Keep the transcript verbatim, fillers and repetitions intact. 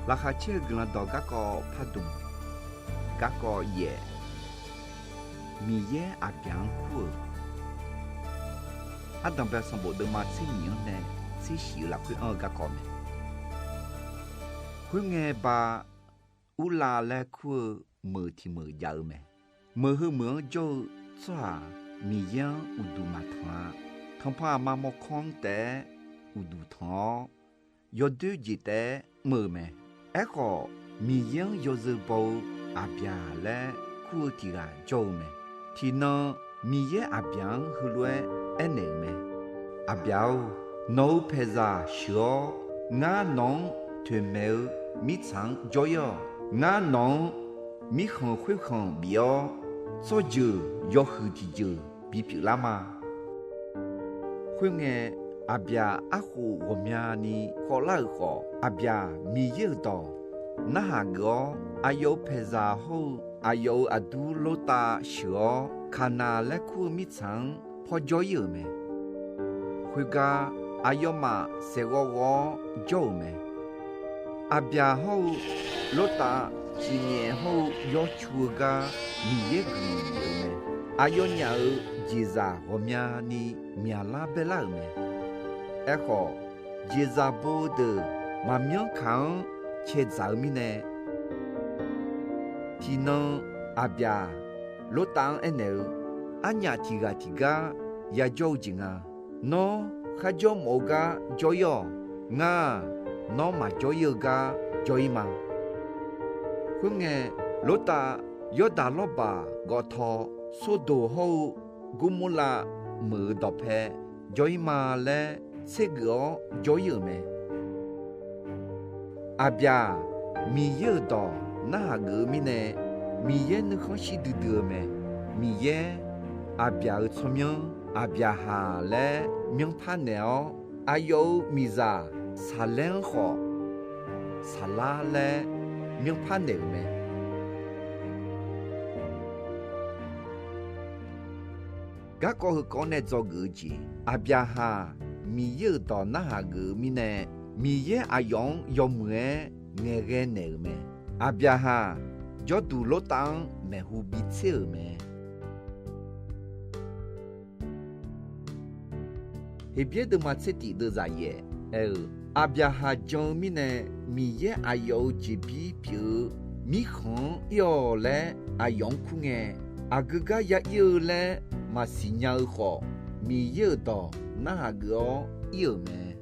Laqkhaq caer-eu Guiqlanq dawq garkawv pardmq, garkawv yaef, Miqyaer Aqbyaq-anr kur-euq. Ardanq bae sanqbof deuvma tser nyiq-anr nae tser shif-eu lafkhoer anr-eu garkawv mae. Khoerngae ba, Urlav laer kur-eu meuq tiq meuq jav-eu mae. Meuq heu meuq-anr jawr-eu tsawrhaq Miqyaer-anr uqduq maqtanq-a. Tanqpanq aqma mawrkawr-anr taef-aer uqduq tanq-awr, yawdoer jeq taef-aer mr-eu mae. Aerkhawf, Miqyaer-anr yawzeu baw-eu Aqbyaq laer kur-eu tiq ghaq jawr-eu mae. Tiqnan Miqyaer Aqbyaq-anr heulof-aer aernaeq-euq mae. Aqbyaq-or, nawq-euq paeqzaq sheuq-awr, ngar nawq-anr toeqmaeq-eu mirtsaq-anr jawr-ir-awq. Ngar nawq-anr mirkhanq khoerkhanq bif-awr, tsawrjeuq yawhuiq tiqjeuq bipyeuf lar ma. Khoerngae, Aqbyaq arkhof ghawqmyani khawvlar-euq khawf, Aqbyaq Miqyaer-euq dawq narhaq geuf-awr, aqyawf-euq paeqzaq hawr-eu aqyawf-euq aqdur Lortav sheuq-awr, Kaqnaq laer kur-eu mirtsaq-anr pawr jawr-ir-euq mae. Khoergar, aqyawfmaf saeqghawv ghawv-awr jawr-euq mae. Aqbyaq hawr-eu Lortav cifnyaef hawr-eu yawcu-eu gar Miqyaer guiqlanq bif-eu mae. Aqyawfnyaf-euq jeqzaq ghawqmyani myaqlar baerlar-euq mae. Aerkhawf, jeqzaq bo-eu deuq maqmyanr kaq-anr caedzaq-eu mirnae, tiqnan Aqbyaq Lortav-anr aernaeq-eu, Arnyaf tiq ghaq tiqgar yajawr-eu jeq nga. Nawr kharjawr mawf-eu gar jawr-ir-awq. Ngar-aq, nawr maqjawr-ir-eu gar jawr-ir ma. Khoerngae, Lortav Yawrdaq lawrbaq gawvtaw Sordoq hawr-eu Gormorlav meuq-euq dawqpae jawr-ir ma laer tsergeuf-awr jawr-ir-euq mae. Aqbyaq Miqyaer-euq dawq narhaq geuf-eu mirnae, Miqyaer nuikhanr shir duidui-eu mae. Miqyaer Aqbyaq-euq tsawrmyanr Aqbyaqhaq laer myanrpar naeq-awr, aqyawf-euq miqzaq Saqlaer-anr khawf, Saqlar laer myanrpar naeq-euq mae. Garkawv heukawv nae dzawgeuf-eu jeq, Aqbyaqhaq Miqyaer-euq dawq narhaq geuf-eu mirnae, Miqyaer aqyawf-anr yawmuiq-aer ngaeqghae naeq-euq mae. Aqbyaqhaq jawrduq Lortav-anr maeqhu bitser-euq mae. Heqbyaer deuvma tser tif deuvzaq yaef aer-eu, Aqbyaqhaq jan-eu mirnae Miqyaer aqyawf-euq jeqbir pyeuf-eu mirkhanq-anr ir-awq laer aqyawf-anr kur ngae, aqgeu gar ya ir-eu laer maqsiq nya-eu khawf, Miqyaer-euq dawq narhaq geuf-awr ir-euq mae.